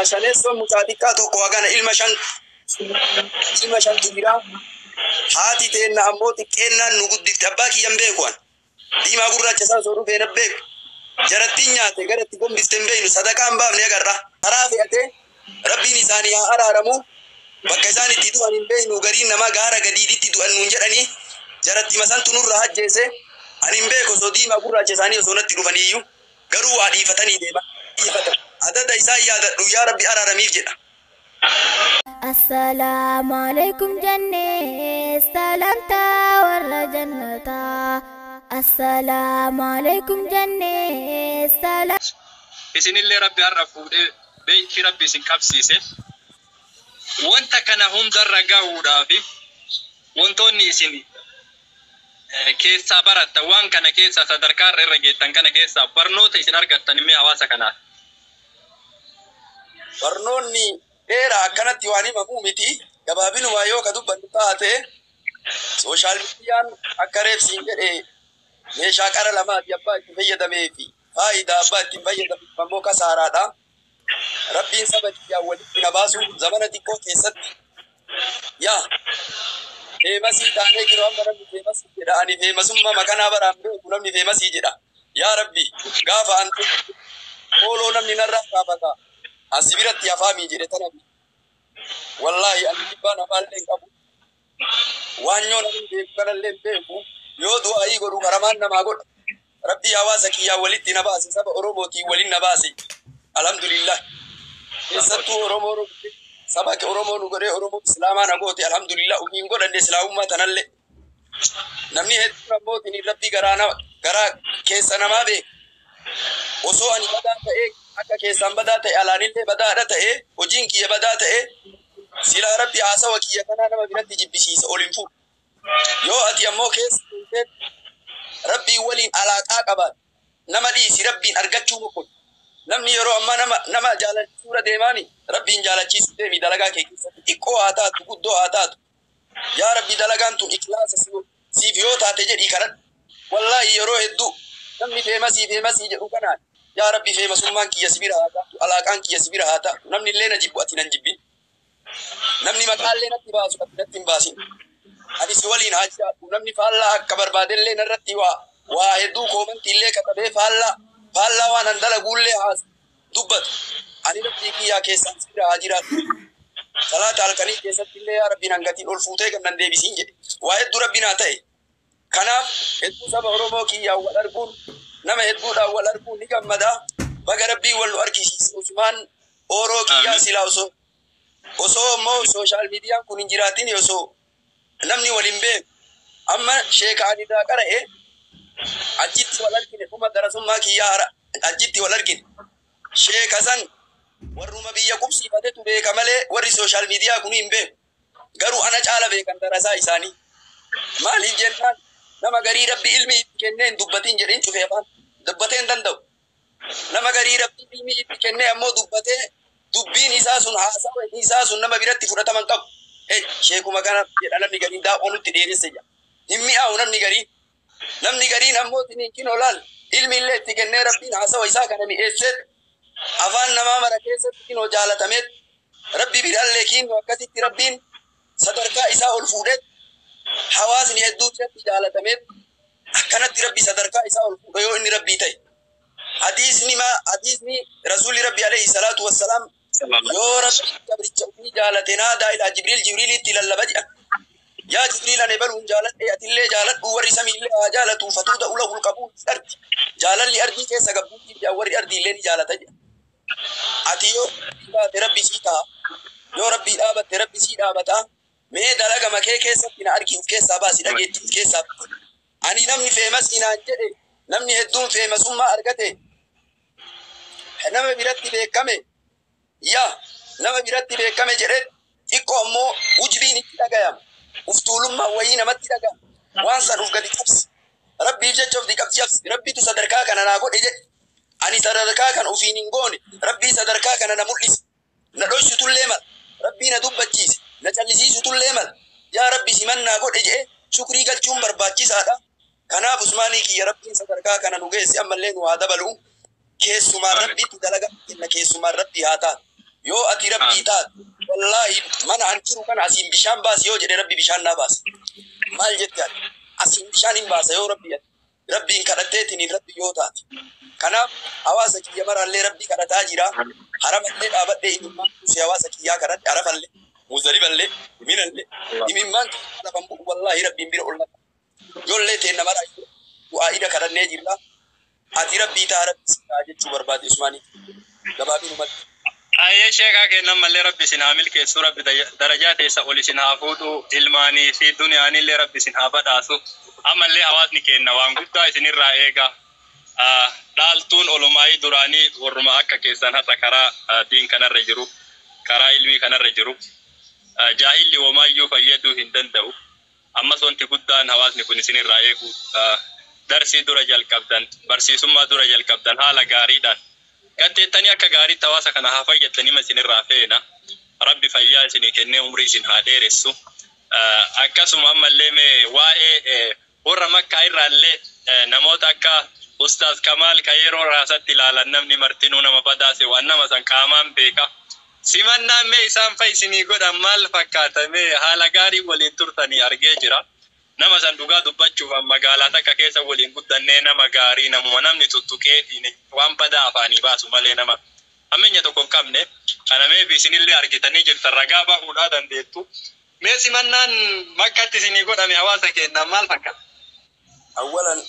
Shaneessoon mucaa xiqqaa tokko hagana ilma shan ilma shantu jira. Haati teenna ammoo xiqqeennaan nu guddifte. Abbaa kiyyan beeku an. Diimaa gurraacha isaa osoo dhufee na beeku. Jarattiin nyaate gara itti gombifte hin beeknu, sadaqaa hin baafne agarra. Karaa fe'atee Rabbiin isaanii haa araaramu. Bakka isaan itti du'an hin beeknu, gariin namaa gaara gadiiditti du'an nuun jedhanii jaratti masantu nurraa ajjeese. Ani hin beeku osoo diimaa gurraacha isaanii osoo natti dhufaniiyyuu, garuu waa dhiifatanii deeman. Dhiifatan. Adada isaan yaadadhu, yaa Rabbi araaramiif jedha. Assalaamu alaikum jennee salamtaa warra jannataa. Assalaamu alaikum jennee salam. Isinillee Rabbi har'a fuudhee beeyti Rabbi isin qabsiise. Wanta kana hundarra gahuudhaaf wantoonni isin keessaa barattan, waan kana keessaa sadarkaa irra geettan kana keessaa barnoota isin argattan immoo hawaasa kanaaf. Barnoonni dheeraa akkanatti waan himamuu miti. Gabaabinumaa yoo ka dubbannu taate, social mediaan akka reebsiin jedhe meeshaa qara lamaati. Abbaa itti fayyadamee fi faayidaa, abbaa ittiin fayyadameef ammoo kasaaraadha. Rabbiin saba kiyyaan walitti na baasu zamana xiqqoo keessatti. Yaa famousii taanee jiru, amma namni famousii jedha. Ani famousummaa makanaa baraan beeku, namni famousii jedha. Yaa Rabbi, gaafa an ooloo namni narraa gaafata. Asi biratti hafaamii jedhe tana. Wallaahi ani jibbaan afaallee hin qabu. Waanyoo namni beeku kanallee hin beeku. Yoo du'aayii godhu karamaan namaa godha. Rabbii hawaasa kiyyaan walitti na baase, saba Oromootiin waliin na baase. Alhamdulillah. Keessattuu Oromoo saba Oromoo nu godhee Oromoo Islaamaa na goote, alhamdulillah, ufiin godhanne Islaamummaa tanallee. Namni hedduun ammootiin Rabbii garaa nama garaa keessa namaa beeku. Osoo ani badaa ta'ee, akka keessaan badaa ta'e, alaanillee badaadha ta'e, hojiin kiyya badaa ta'e, silaa Rabbi haasawa kiyya kanaa nama biratti jibbisiisa, ol hin fuudhu. Yoo ati ammoo keessa seentee Rabbiin waliin alaaqaa qabaat, nama dhiisi, Rabbiin argachuu mokkota. Namni yeroo ammaa nama jaalachiisuura deemaami, Rabbiin jaalachiisuu deemi dalagaa kee keessatti, xiqqoo haa taatu, guddoo haa taatu. Yaa Rabbi, dalagaan tun ikhlaasa siif yoo taate jedhii kadhadhu. Wallaahi yeroo hedduu namni famousii famousii jedhu kanaan, yaa Rabbi, famousummaan kiyya si bira haa taatu, alaaqaan kiyya si bira haa taatu, namni illee na jibbu ati nan jibbin. Namni maqaallee natti baasu ati natti hin baasin. Ani si waliin haa jiraadhu. Namni faallaa akka barbaadellee narratti waa hedduu commentii illee katabee faallaa faallaa waan an dalaguullee haa dubbatu. Ani Rabbii kiyyaa keessaan si bira haa jiraadhu. Salaata halkanii keessatti illee yaa Rabbi, nan gatiin ol fuutee kan nan deebisiin jedhe. Waa hedduu Rabbi naa ta'e. Kanaaf hedduu saba Oromoo kiyyaan wal arguun, nama hedduudhaan wal arguun ni gammada. Baga Rabbii wal nu argisiise, Usmaan Ooroo kiyyaa. Silaa osoo immoo social mediaan kun hin jiraatin, osoo namni waliin beeku, amma sheeka ani irraa qara'e achitti wal argine, dhuma darasummaa kiyyaa hara achitti wal argine. Sheeka san warruma biyya qubsiifatetu beeka malee warri social media kun hin beeku. Garuu ana caala beekan darasaa isaanii. Maaliif jennaan, nama garii Rabbi ilmi itti kennee hin dubbatin jedhin cufee afaan dubbatee hin danda'u. Nama garii Rabbi ilmi itti kennee ammoo dubbatee, dubbiin isaa sun, haasawa isaa sun nama biratti fudhatama hin qabu. Hey, sheekuma kana jedha namni gariin, daawwa nutti dheeresse jedha. Hin mi'aawu namni gariin. Namni gariin ammoo tiniin kinoo laal, ilmi illee itti kennee Rabbiin haasawa isaa kana mi'eessee afaan namaa mara keessatti kinoo jaalatamee, Rabbi biraallee kinoo akkasitti Rabbiin sadarkaa isaa ol fuudhee hawaasni hedduu biratti jaalatamee, akkanatti Rabbi sadarkaa isaa ol fuudhe yoo inni Rabbii ta'e. Hadiisni ma hadiisni Rasuulli Rabbi alayhi salaatu wassalaam, yoo Rabbi gabricha ofii jaalate, naadaa ilaa Jibriil, Jibriilitti lallaba jedha. Yaa Jibriil, ani baluun jaaladhe, atillee jaaladhu, warri samiillee haa jaalatu, fatuuda ulahul qabuun ardi. Jaalalli ardii keessa gabbuutii jedha, warri ardii illee ni jaalata jedha. Ati yoo baate Rabbi sii ta'a. Yoo Rabbii dhaabatte Rabbi sii dhaabata. Mee dalaga makee keessatti na argi, of keessaa baasi, dhageetti of keessaa baasi. Ani namni famousii naan jedhe, namni hedduun famousummaa argate, nama biratti beekame, yaa nama biratti beekame jedhe, xiqqoo ammoo ujbiin itti dhagayama. Uftuulummaa wayii namatti dhagayama. Waan san uf gadi cabsi. Rabbiif jecha of cabsi. Rabbitu sadarkaa kana naa godhe jedhe. Ani sadarkaa kana ofiin hin goone. Rabbii sadarkaa kana na mul'ise. Na dhoysutullee mala. Rabbii na dubbachiise. Na callisiisutullee mala. Yaa Rabbi, simannaa godhe jedhe shukrii galchuun barbaachisaadha. Kanaaf Usmaanii kiyya, Rabbiin sadarkaa kana nu geesse, ammallee nu haa dabalu. Keessumaan Rabbiitti dalagaa kenna, keessumaan Rabbii haa taatu. Yoo ati rabbii taate, wallaahi mana an jiru kana asiin bishaan baasi yoo jedhe, rabbi bishaan naa baasa. Maal jette ati? Asiin bishaan hin baasa yoo rabbi rabbiin kadhatteetiin rabbi yoo taate. Kanaaf hawaasa kiyya maraallee rabbii kadhataa jira. Haramallee dhaabadhee imimmaan kuusee hawaasa kiyyaa kadhadhe. Arafallee, Muzdalifallee, Minallee imimmaan kiyya lafan bu'u, wallaahi rabbiin bira ol lafa. Ijoollee teenna maraa du'aa'ida kadhannee jirra. Ati rabbii ta'a, rabbi si ta'a jechuu barbaade Usmaanii. Gabaabinumatti. Ayyee, sheekaa kennan mallee rabbi isin haa milkeessu, rabbi darajaa teessa ol isin haa fuudhu, ilmaanii fi duniyaanillee rabbi isin haa badhaasu. Ammallee hawaasni kenna waan guddaa isinirraa eega. Dhaaltuun olumaayii duraanii warruma akka keessan har'a karaa diin kanarra jiru, karaa ilmii kanarra jiru. Jaahilli womaayyuu fayyaduu hin danda'u. Ammas wanti guddaan hawaasni kun isinirraa eegu, darsii dura jalqabdan, barsiisummaa dura jalqabdan haala gaariidhaan gatteettanii akka gaariitti hawaasa kana haa fayyaddanii isinirraa feena. Rabbi fayyaa isinii kennee umrii isin haa dheeressu. Akkasuma ammallee mee waa'ee warra Makkaa irraallee namoota akka Ustaaz Kamaal ka yeroo raasatti ilaalan namni martinuu nama badaase, waan nama san qaamaan beeka. Simannaan mee isaan fa isinii godhan maal fakkaata? Mee haala gaarii waliin turtanii argee jira. Nama san dhugaa dubbachuuf magaalaa takka keessa waliin guddannee, nama gaarii, namuma namni tuttuqeetiin waan badaa afaanii baasu malee nama hammeenya tokko hin qabne. Kana mee isinillee argitanii jirtan, ragaa bahuudhaa dandeettu. Mee simannaan Makkatti isinii godhame hawaasa keenyaan maal fakkaata? Awwalan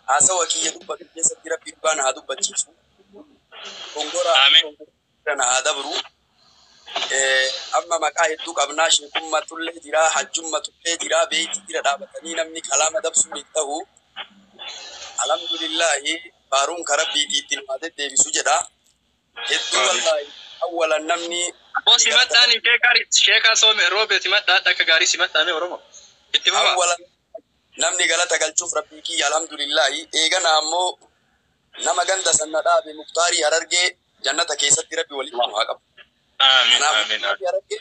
haasawa kiyya dubbatu keessatti rabbi dhugaa na haa dubbachiisu. Dogongora na haa dabru. Amma maqaa hedduu qabnaa, sheekummatullee jira, hajjummatullee jira, beeyti jira, dhaabatanii namni kalaama dabsuun hin ta'u. Alhamdulillahi, faaruun ka rabbiitii itti namaa deddeebisu jedha. Hedduu wallaahi awwalan namni Aboo, simadhaan sheekaa sheekaa soome roobe, simadhaa akka gaarii simadhaame Oromoo. Itti fufaa. Awwalan namni galata galchuuf rabbii kiyya, alhamdulillahi. Eegana ammoo nama ganda sanna dhaabe, Muktaarii Harargee, jannata keessatti rabbi walitti nu haa qabu. Amiin. Kanaaf Amiin. Harargee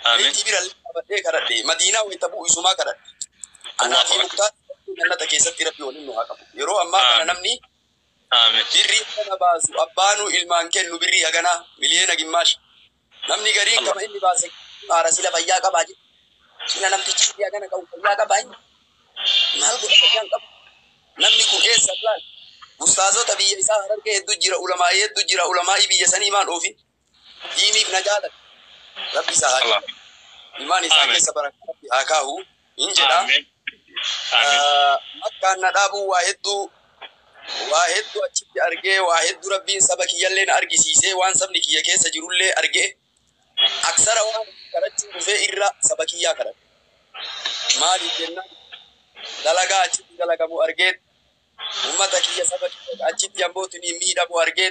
Amiin. beektii bira dhaabadhee kadhadhe, Madiinaa wayita bu'u isumaa kadhadhe. Anaa fi Muktaarii jannata keessatti rabbi waliin nu haa qabu. Yeroo ammaa kana namni Amiin. birrii hagana baasu, abbaanuu ilmaan kennu birrii haganaa miliyoona gimmaasha. Namni gariin kama inni baase haara sila fayyaa qabaa jedhu. Sila namtichi birrii hagana qabu fayyaa qabaa inni. Maal godha, fayyaan qabu? Namni kun eessa laal? Ustaazota biyya isaa Harargee hedduu jira, ulamaa'ii hedduu jira, ulamaa'ii biyya sanii maan oofin? Diiniif na jaalata. Rabbi isaa haa Allah. ilmaan isaa Amiin. keessa barakaa rabbi haa kaahu hin jedha. Amiin. Amiin. Makkaan na dhaabuu waa hedduu, waa hedduu achitti argee, waa hedduu rabbiin saba kiyyallee na argisiisee, waan sabni kiyya keessa jirullee argee, aksara waan kadhachuu dhufee irra saba kiyyaa kadhadhe. Maaliif jennaan, dalagaa achitti dalagamu argee, ummata kiyya, saba kiyya achitti ambootiin miidhamu argee,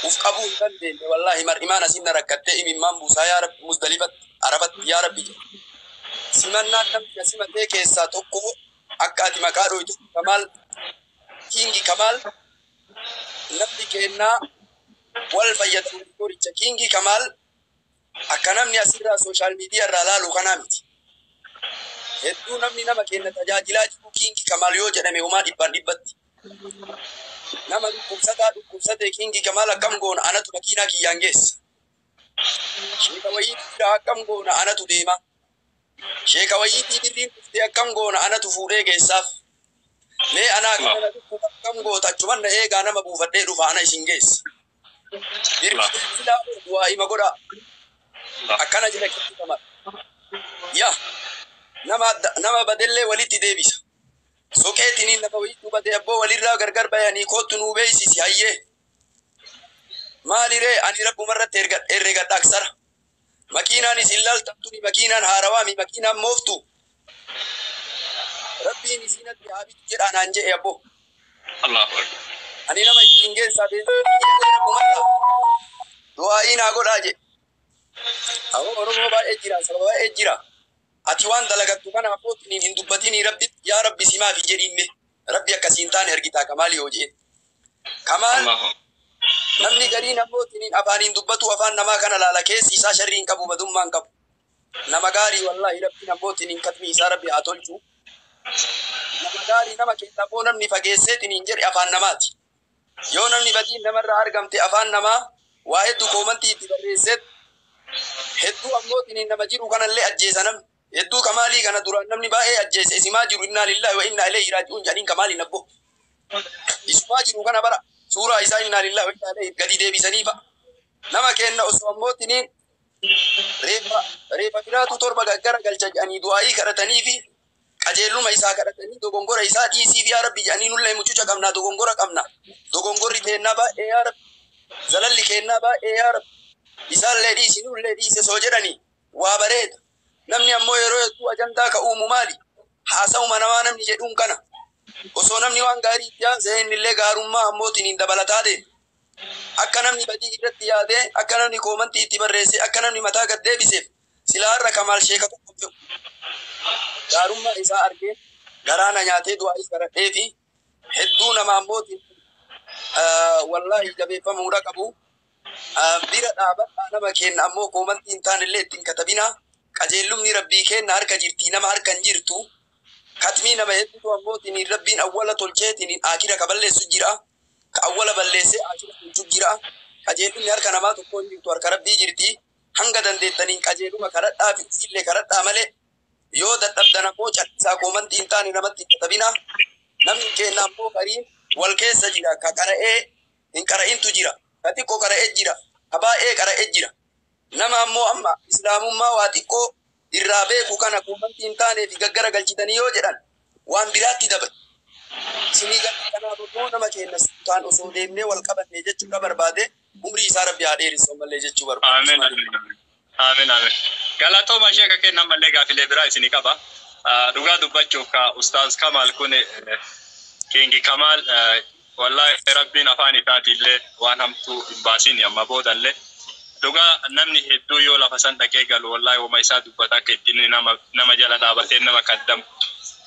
uf qabuu hin dandeenye. Wallaahi mar'imaan asin na rakkattee imimmaan buusaa, yaa rabbi, Musdalifatti, Arafatti, yaa rabbi jedhe. Simannaan namni na simatee keessaa tokko akka ati maqaa dhoytu Kamaal, Kingi Kamaal. Namni kennaa wal fayyadamu qoricha Kingi Kamaal akka namni asirraa social media irraa laalu kanaa miti. Hedduu namni nama kenna tajaajilaa jiru Kingi Kamaal yoo jedhame homaa dhibbaan dhibbatti. Nama dhukkubsataa dhukkubsate, Kingi Kamaal akkam goona, anatu makiinaa kiyyaan geessa. Sheeka wayiitii jira, akkam goona, anatu deema. Sheeka wayiitii birriin dhuftee, akkam goona, anatu fuudhee geessaaf. Mee anaa kana dhukkuba akkam goota, achuman na eegaa, nama buufadhee dhufa, ana isin geessa. Birrii silaa du'aa hima godhaa. Akkana jedha Kingi Kamaal. Yaa nama nama badellee walitti deebisa. Soqeetiniin nama wayiitu badee, abboo walirraa gargar bayanii kootu nuu beeksisi, hayyee. Maaliree, ani rabbumarratti herregadha aksara. Makiinaan isin laaltan tuni makiinaan haarawaami, makiinaan mooftu. Rabbiin isinatti haa bitu jedhaa naan jedhe abboo. Allahu akbar. Ani nama ittiin geessaa beeksisa rabbumarraa. Du'aa'ii naa godhaa jedhe. Awoo, Oromoo baay'ee jira, saba baay'ee jira. Ati waan dalagattu kana abbootiin hin dubbatinii, rabbi yaa rabbi simaafi jedhiimme. Rabbi akkasiin taane argitaa Kamaal yoo jeen. Kamaal Allahu namni gariin abbootiin afaaniin dubbatu, afaan namaa kana laala, keessi isaa sharrii hin qabu, badummaa hin qabu. Nama gaarii, wallaahi rabbiin abbootiin katmi isaa rabbi haa tolchu. Nama gaarii, nama keessa abboo namni fageesseetiin hin jedhe afaan namaati. Yoo namni badiin namarraa argamte afaan namaa Waa hedduu koomantii itti barreesseet hedduu ammootiin nama jiru kanallee ajjeesa namni. Hedduu Kamaalii kana duraan namni baay'ee ajjeese isimaa jiru innaa lillaahi wa innaa ilayhi raaji'uun jedhaniin Kamaaliin abbo. Isumaa jiru kana bara suuraa isaa innaa lillaahi wa innaa ilayhi gadi deebisanii fa'a. Nama kenna osoo ammootiin reefa biraatu torba gaggara galcha jedhanii du'aayii kadhatanii fi qajeeluma isaa kadhatanii dogongora isaa dhiisiif yaa rabbi jedhanii nullee mucuca qabna dogongora qabna. Dogongorri teennaa baay'ee yaa rabbi. Zalalli keennaa baay'ee yaa rabbi. Isaallee dhiisi nullee dhiise soo jedhanii waa bareeda. Namni ammoo yeroo hedduu ajandaa ka uumu maali? Haasa'uma namaa namni jedhuun kana. Osoo namni waan gaarii itti haasa'e innillee gaarummaa ammootiin hin dabalataa deema. Akka namni badii irratti yaadee, akka namni koomantii itti barreesse, akka namni mataa gad deebiseef silaa har'a Kamaal sheeka tokko fe'u. Gaarummaa isaa argee garaa na nyaatee du'aayis kadhadhee fi hedduu nama ammootiin wallaahi jabeeffamuudha qabu. Bira dhaabadhaa nama kenna ammoo koomantii hin taanellee ittiin katabinaa. Qajeelumni rabbii kenna harka jirtii nama harka hin jirtu. Katmii nama hedduutu ammootiin rabbiin awwala tolcheetiin akira ka balleessu jira. Ka awwala balleessee akira tolchu jira. Qajeelumni harka namaa tokko hin jirtu harka rabbii jirti. Hanga dandeettaniin qajeeluma kadhadhaa fi illee kadhadhaa malee yoo dadhabdan ammoo callisaa koomantii hin taane namatti hin katabinaa. Namni kenna ammoo qariin wal keessa jira. Ka qara'ee hin qara'intu jira. Ka xiqqoo qara'ee jira. Ka baay'ee qara'ee jira. Nama ammoo amma islaamummaa waa xiqqoo irraa beeku kana koomantii hin taanee fi gaggara galchitanii yoo jedhan waan biraatti dabala. Isinii galti kanaaf ammoo nama kenna sultaan osoo deemnee wal qabanne jechuudha barbaade umrii isaa rabbi haa dheeressu ammallee jechuu barbaade. Amiin amiin amiin. Galatooma sheeka kenna ammallee gaafilee biraa isinii qaba. Dhugaa dubbachuuf ka Ustaaz Kamaal kun Kingi Kamaal wallaahi rabbiin afaan isaatiillee waan hamtuu hin baasin amma boodallee. Dhugaa namni hedduu yoo lafa san dhaqee galu wallaahi wama isaa dubbata akka ittiin nama jala dhaabatee nama kaddamu.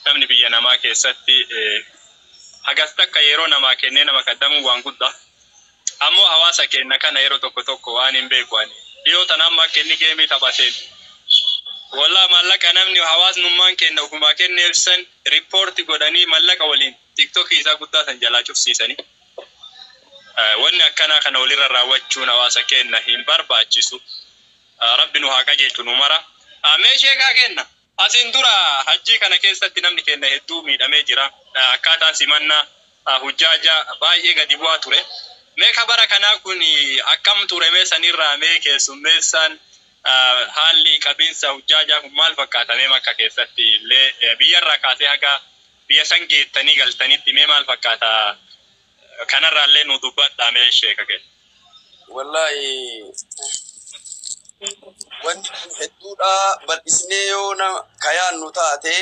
Namni biyya namaa keessatti hagas takka yeroo namaa kennee nama kaddamu waan guddaa. Ammoo hawaasa keenya kana yeroo tokko tokko waan hin beeku ani. Dhiyoo tana amma akka inni geemii taphateen. Wallaahi maallaqa namni hawaasnummaan kenna ofumaa kenneef san riippoorti godhanii maallaqa waliin tiktokii isaa guddaa san jalaa cufsiisanii. Wanni akkanaa kana walirra raawwachuun hawaasa keenya hin barbaachisu. Rabbi nu haa qajeelchu nu mara. Mee sheekaa kenna. Asiin dura hajjii kana keessatti namni keenya hedduu miidhamee jira. Akkaataan simannaa hujjaaja baay'ee gadi bu'aa ture. Mee kabara kanaa kun akkam ture mee sanirraa mee keessummeessaan haalli qabiinsa hujjaajaa kun maal fakkaata mee makka keessatti illee biyyarraa kaasee haga biyya san geettanii galtanitti mee maal fakkaata kanarraa illee nu dubbadhaa mee sheeka kenna. Wallaahi wanti kun hedduudha bal'isnee yoo nama kayaannu taate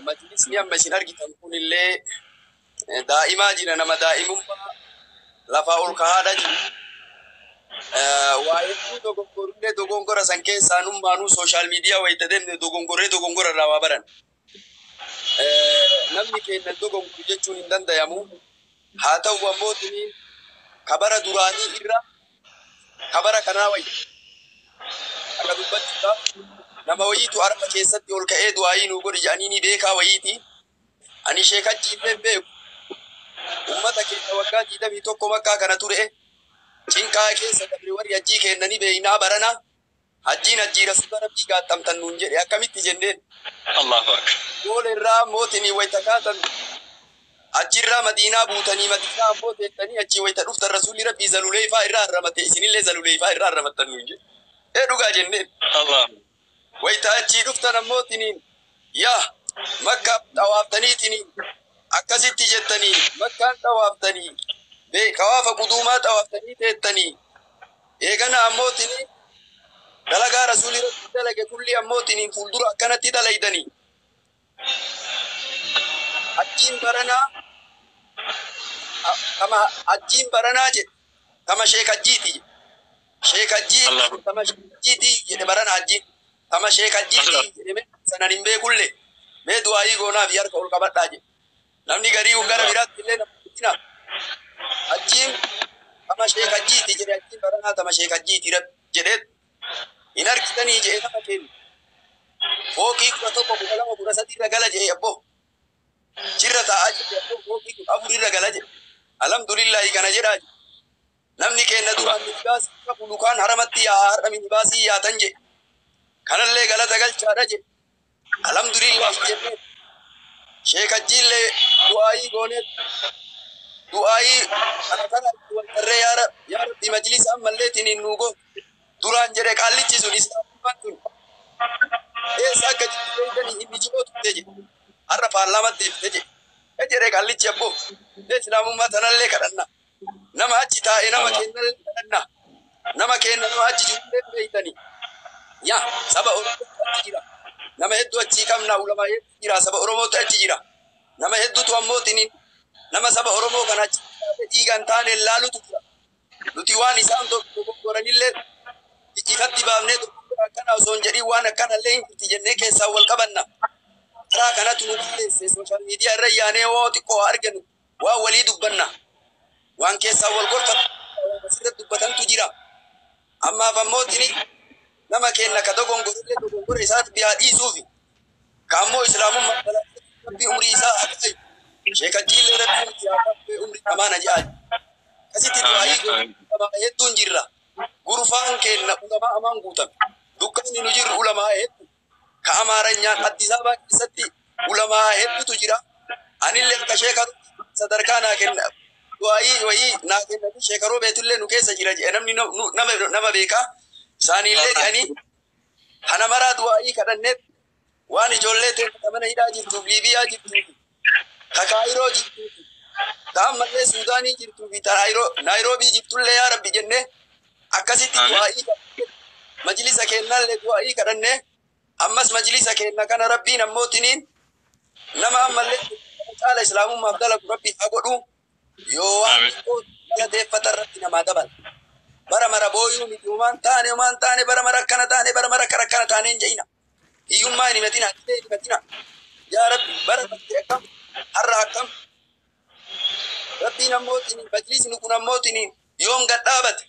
majlisni amma isin argitan kunillee daa'imaa jira nama daa'imummaa lafaa ol kahaadha jiru. Waa hedduu dogongorullee dogongora san keessaa nummaanuu sooshaal miidiyaa wayita deemne dogongorree dogongora irraa waa baran. Namni keenya dogongoru jechuun hin dandayamu. Haa ta'u ammoo kabara duraanii irra kabara kanaa wayita. Akka dubbachuudhaaf nama wayiitu arba keessatti ol ka'ee du'aayii nuu godhi jedhanii ni beekaa wayiiti. Ani sheekachii illee beeku. Uummata keenya waggaa 21 makkaa kana ture. Cinqaa keessa dabre warri hajjii kennanii beeynaa barana. Hajjiin hajjii rasuula rabbii gaattamtan nuun jedhe akkamitti jenneen. Allahu akbar. Goola irraa mootinii wayita kaatan achirraa Madiinaa buutanii Madiinaa ammoo teettanii achii wayita dhuftan rasuulli rabbii zaluleefaa irraa harramate isinillee zaluleefaa irraa harramattan nuun jedhe. Ee dhugaa jenneen. Allah. Wayita achii dhuftan ammootiniin yaa makka xawaaftaniitiniin akkasitti jettanii makkaan xawaaftanii xawaafa quduumaa xawaaftanii teettanii eegana ammootiniin dalagaa rasuulli rabbii dalage kulli ammootiniin fuuldura akkanatti dalaydanii. Hajjiin baranaa kama hajjiin baranaa jedhe kama sheek hajjiiti jedhe. Sheek hajjii kama sheek hajjiiti jedhe barana hajjiin. Kama sheek hajjiiti jedhe mee sanan hin beekulle mee du'aayii goonaaf harka ol qabadhaa jedhe. Namni garii gara biraatti illee nama guddina. Hajjiin kama sheek hajjiiti jedhe hajjiin baranaa kama sheek hajjiiti jedhee hin argitanii jedhe nama kennu. Fooqii 11 12 13 irra gala jedhe abboo. Jirra taa'aa jedhe abboo fooqii 14 irra gala jedhe. Alhamdulillahi kana jedhaa jedhe. Namni keenya duraan minibaasii qabu lukaan haramatti yaa har'a minibaasii yaatan je. Kanallee galata galchaadha je. Alhamdulillah jennee. Sheekajjiillee du'aayii goonee du'aayii kana kana waltarree yaa Rabbi majlisa ammallee tiniin nuu gootu. Duraan jedhe qaallichi sun islaamummaan tun eessa akka jirtu beektanii inni jiboo turte jedhe. Har'a paarlaamaatti deebite jedhe. Jedhe qaallichi abboo islaamummaa tanallee kadhanna. Nama achi taa'e nama kennallee kadhanna. Nama kenna nama achi jirullee beektanii. Yaa saba Oromootu achi jira. Nama hedduu achi qabna ulamaa hedduu jira saba Oromootu achi jira. Nama hedduutu ammoo tiniin nama saba Oromoo kana achi dhiigaan taane laalutu jira. Nuti waan isaan dogoggoranillee ifatti baafnee dogoggora akkana osoo hin jedhin waan akkanallee hin jirti jennee keessaan wal qabanna. Karaa kanatu nu balleesse sooshaal miidiyaa irra yaanee hoo xiqqoo arginu waan walii dubbanna. Waan keessaan wal gorfatu asirratti dubbatantu jira. Ammaaf ammoo tini nama keenya ka dogongorellee dogongora isaa biraa dhiisuufi. Ka ammoo islaamummaa rabbi umrii isaa haa ta'u. Sheekajjiillee rabbi umrii amaana jedhaa. Akkasitti du'aayii hedduun jirra. Gurfaan keenya ulamaa amaan guutame. Dukkanni nu jirru ulamaa hedduu. Ka amaaranyaan Addis Ababaa keessatti ulamaa hedduutu jira. Anillee akka sheekaru sadarkaa naa kenna. Du'aayii wayii naa kennanii sheekaroo beetullee nu keessa jira jedhe namni nama beekaa. Isaaniillee jedhanii kana maraa du'aayii kadhannee waan ijoollee teenya mana hidhaa jirtuuf Liibiyaa jirtuuf ka Kaayiroo jirtuuf ka ammallee Suudaanii jirtuuf Naayiroobii jirtullee yaa Rabbi jennee akkasitti du'aayii majlisa kennallee du'aayii kadhannee ammas majlisa kenna kana Rabbiin ammootiniin nama ammallee caala islaamummaaf dalagu Rabbi haa godhu yoo waan galateeffatan Rabbi namaa dabala. Bara mara booyuu miti homaan taane bara mara akkana taane bara mara akkana akkana taane hin je'ina. Hiyyummaa hin himatina hin himatina. Yaa Rabbi bara bartee akkam har'a akkam. Rabbiin ammootiin majlisni kun ammootiin yoom gad dhaabate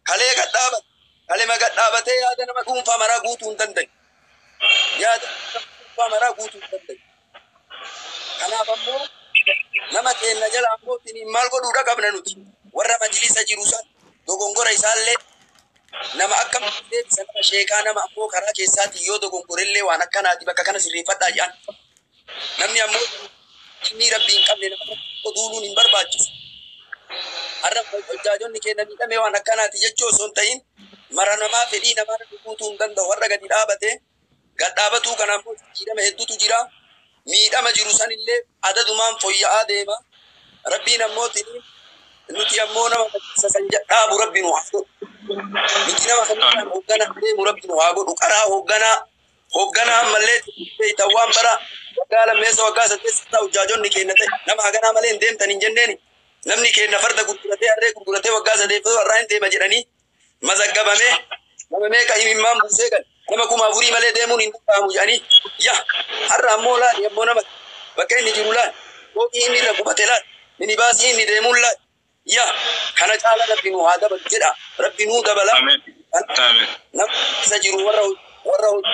kalee gad dhaabate kalema gad dhaabatee yaada nama dhuunfaa maraa guutuu hin danda'u. Yaada nama dhuunfaa maraa guutuu hin danda'u. Kanaaf ammoo nama keenya jala ammootiin maal godhuudha qabna nuti warra majlisa jiru san dogongora isaallee nama akka deebisa nama sheekaa nama ammoo karaa keessaatiin yoo dogongorellee waan akkanaati bakka kana sirreeffadhaa jedhan. Namni ammoo ilmii Rabbii hin qabne nama tokko duuluun hin barbaachisu. Har'a hojjaajonni keenya miidhamee waan akkanaati jechuu osoo hin ta'in mara namaa fedhii namaa guutuu hin danda'u warra gadi dhaabate gad dhaabatuu kana ammoo jijjiirama hedduutu jira. Miidhama jiru sanillee adadumaan fooyya'aa deema. Rabbiin ammoo nuti ammoo nama isa san dhaabu Rabbi nu haa godhu. Nuti nama kan hoogganaa deemu Rabbi nu haa godhu. Karaa hoogganaa ammallee beektan waan bara waggaa lammeessa waggaa saddeessa hojjaajonni keenya ta'e nama haganaa malee hin deemtan hin jenneeni. Namni keenya farda gurguratee harree gurguratee waggaa sadeeffatu har'aa hin deema jedhanii mazaggabamee nama meeqa imimmaan buusee gal nama 4000 malee deemuun hin danda'amu jedhanii yaa har'a ammoo laali ammoo nama bakka inni jiru laali fooqii inni irra qubate laali minibaasii inni deemuun laali yaa kana caala Rabbi nu haa dabalu jedha Rabbi nuu dabala. Nama isa jiru warra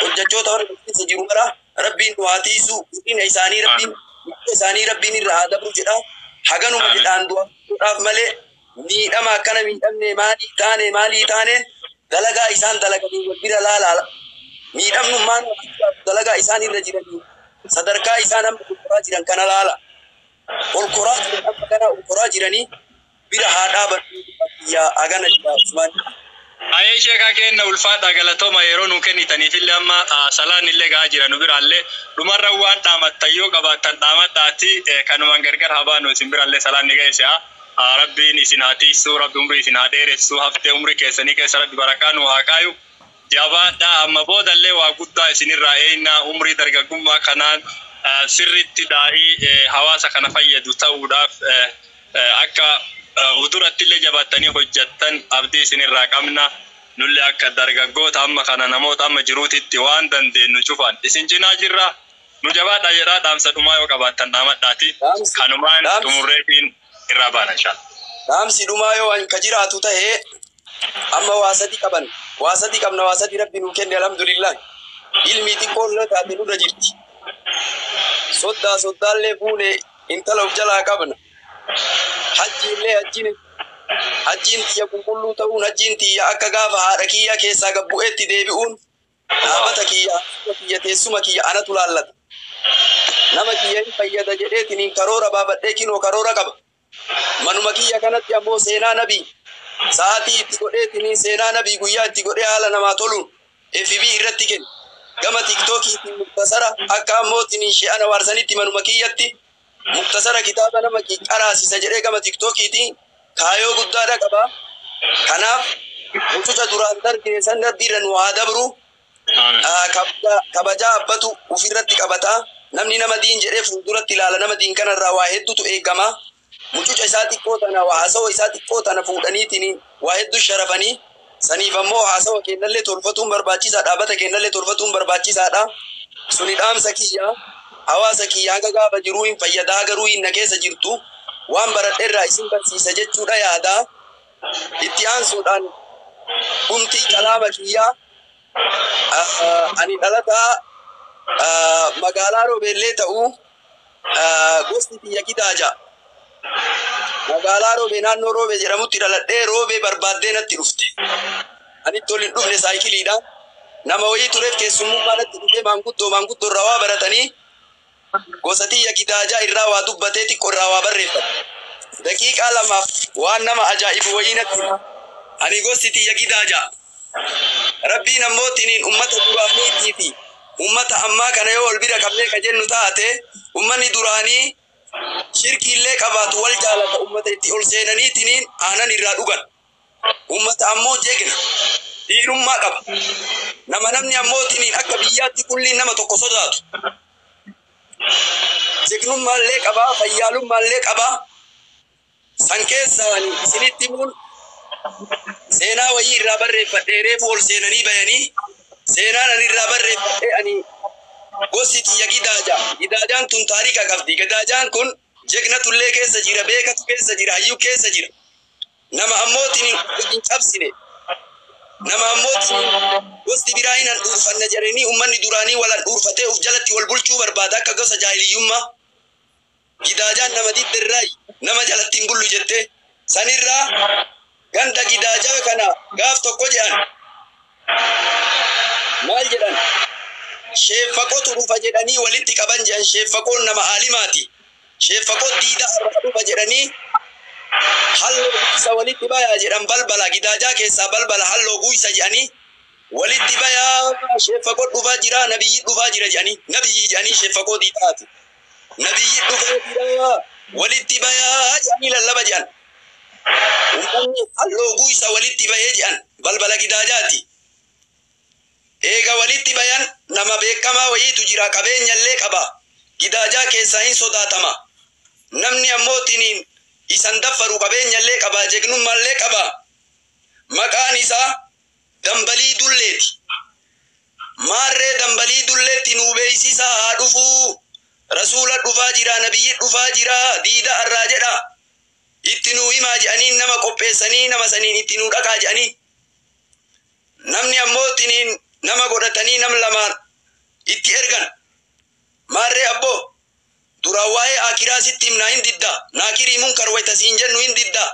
hojjechoota warra isa jiru mara Rabbiin nu haa tiisu guddina isaanii Rabbiin isaanii Rabbiin irra haa dabru jedha. Haganuma jedhaan du'aaf malee miidhama akkana miidhamne maalii taane dalagaa isaan dalaganii wal bira laalaa miidhamnummaan dalagaa isaan irra jiranii sadarkaa isaan amma olkoraa jiran kana laala olkoraa jiran amma kana olkoraa jiranii bira haa dhaaban yaa hagana jira Usmaan. Ayee sheekaa kenna ulfaadha galatooma yeroo nu kennitaniifillee amma salaan illee gahaa jira nu biraallee dhumarra waan dhaamattan yoo qabaattan dhaamadhaati kanumaan gargar haa baanu isin biraallee salaan ni geesse haa. Rabbiin isin haa tiisu Rabbi umrii isin haa dheeressu haftee umrii keessanii keessa Rabbi barakaa nu haa kaayu. Jabaadha amma boodallee waa guddaa isinirraa eenyaa umrii dargaggummaa kanaan sirriitti daa'ii hawaasa kana fayyadu ta'uudhaaf akka uduratti illee jabaattanii hojjettan abdii isinirraa qabna. Nullee akka dargaggoota amma kana namoota amma jiruutitti waan dandeenyu cufaan isin cinaa jirra. Nu jabaadha jedhaa dhaamsa dhumaa yoo qabaattan dhaamadhaati. Kanumaan xumurreetiin irraa baana inshallah. Dhaamsi dhumaa yoo ka jiraatu ta'ee amma waa sadi qaban waa sadi qabna waa sadi Rabbi nuu kenne alhamdulillah. Ilmi xiqqoo illee taate nurra jirti. Soddaallee fuune intala of jalaa qabna. Hajji illee hajjiin Hajjiin tiyya qulqulluu ta'uun, hajjiin tiyya akka gaafa haadha kiyya keessaa gabbu'eetti deebi'uun dhaabata kiyya, kiyya teessuma kiyya anatu laallata. Nama kiyya hin fayyada jedheetiniin karoora baafadhee kinoo karoora qaba. Manuma kiyya kanatti ammoo seenaa nabii sa'aatii itti godheetiniin seenaa nabii guyyaa itti godhee haala namaa toluun FB irratti kenna. Gama tiktookiitiin muktasara akka ammootiniin she'ana waarsanitti manuma kiyyatti muktasara kitaaba nama qaraasisa jedhee gama tiktookiitiin kaayoo guddaadha qaba. Kanaaf mucuca duraan darbine san darbiirra nu haa dabru. Kabajaa abbatu ofirratti qabata. Namni nama diin jedhee fuulduratti ilaala. Nama diin kanarraa waa hedduutu eegama. Mucuca isaa xiqqoo tana haasawa isaa xiqqoo tana fuudhaniitiin waa hedduu sharafanii saniif ammoo haasawa kennallee tolfatuun barbaachisaadha. Dhaabbata kennallee tolfatuun barbaachisaadha. Suni dhaamsa kiyya hawaasa kiyya hanga gaafa jiruu hin fayyadaa garuu hin na keessa jirtu waan baradheerraa isin barsiisa jechuudha yaada. Itti aansuudhaan dhumtii kalaama kiyyaa ani dhalataa magaalaa Roobeellee ta'uu gosti kiyya Gidaaja. Magaalaa Roobee naannoo Roobee jedhamutti dhaladhee Roobee barbaaddee natti dhufte. Ani tol hin dhufne saayikiliidha. Nama wayii tureef keessummummaa natti dhufee maanguddoo irraa waa baratanii gosa tiyya Gidaajaa irraa waa dubbatee xiqqoo irraa waa barreeffate. Daqiiqaa lamaaf waan nama ajaa'ibu wayii natti. Ani gosti tiyya Gidaajaa. Rabbiin ammoo tiniin ummata duraaniitii fi ummata ammaa kana yoo wal bira qabnee ka jennu taate ummanni duraanii shirkiillee qabaatu wal jaalata ummata itti ol seenanii tiniin aanan irraa dhugan. Ummata ammoo jegna dhiirummaa qaba. Nama namni ammoo tiniin akka biyyaatti qulliin nama tokko sodaatu. Jegnummaallee qabaa fayyaalummaallee qabaa. San keessaan isinitti himuun seenaa wayii irraa barreeffadhee reefu ol seenanii bayanii seenaan ani irraa barreeffadhee ani gosti tiyya Gidaaja. Gidaajaan tun taarika qabdi. Gidaajaan kun jegnatullee keessa jira, beekatu keessa jira, hayyuu keessa jira. Nama ammootiin hin cabsine. Nama ammootiin gosti biraa hin handhuurfanne jedhanii ummanni duraanii wal handhuurfatee uf jalatti wal bulchuu barbaada akka gosa jaahiliyyummaa. Gidaajaan nama diddirraa nama jalatti hin bullu jettee sanirraa ganda Gidaajaa kana gaaf tokko jedhan maal jedhan sheeffaqotu dhufa jedhanii walitti qaban jedhan. Sheeffaqoon nama aalimaati. Sheeffaqoo diida har'a dhufa jedhanii halloo guisa walitti bayaa jedhan. Balbala Gidaajaa keessaa balbala halloo guisa jedhanii walitti bayaa sheeffaqoo dhufaa jira, nabiyyi dhufaa jira jedhanii, nabiyyi jedhanii sheeffaqoo diidaati. Nabiyyi dhufaa jira walitti bayaa jedhanii lallaba jedhan. Ummanni halloo guisa walitti bahee jedhan balbala Gidaajaati. Eega walitti bayan nama beekamaa wayiitu jira, qabeenyallee qaba. Gidaajaa keessaa hin sodaatama. Namni ammoo tiniin isan daffaru qabeenyallee qaba, jegnummaallee qaba. Maqaan isaa Dambalii Dulleeti. Maarree Dambalii Dulleetti nuu beeksisaa haa dhufuu. Rasuula dhufaa jira, nabiyyi dhufaa jira, diida arraa jedha. Itti nuu himaa jedhanii nama qopheessanii nama saniin itti nuu dhaqaa jedhanii. Namni ammoo tiniin nama godhatanii nam lamaan itti ergan. Maarree abboo duraan waa'ee akiraa sitti himnaa hin didda. Naakirii munkar wayta siin jennu hin didda.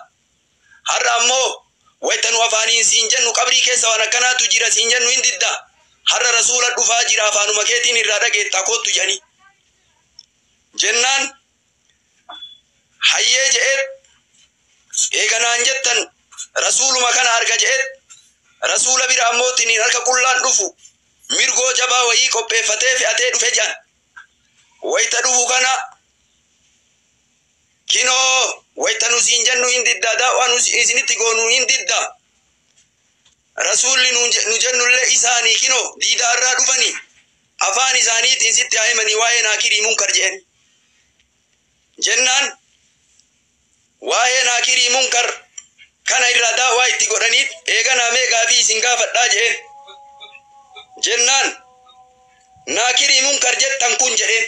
Har'a ammoo wayta nu afaaniin siin jennu qabrii keessa waan akkanaatu jira siin jennu hin didda. Har'a rasuula dhufaa jira afaanuma keetiin irraa dhageettaa kootu jedhanii. Jennaan hayyee je'eet eeganaan jettan rasuuluma kana arga je'eet rasuula bira ammoo tiniin harka qullaan dhufu mirgoo jabaa wayii qopheeffatee fe'atee dhufe jedhan. Wayta dhufu kana kinoo wayta nu siin jennu hin didda, daawwaa nu isinitti goonu hin didda. Rasuulli nu jennullee isaanii kinoo diidaa irraa dhufanii afaan isaaniitiin sitti haa himanii waa'ee naakirii munkar jedhani. Jennaan waa'ee naakirii munkar kana irraa daawwaa itti godhaniit eeganaa mee gaafii isin gaafadhaa jedheen. Jennaan naakirii munkar jettan kun jedheen.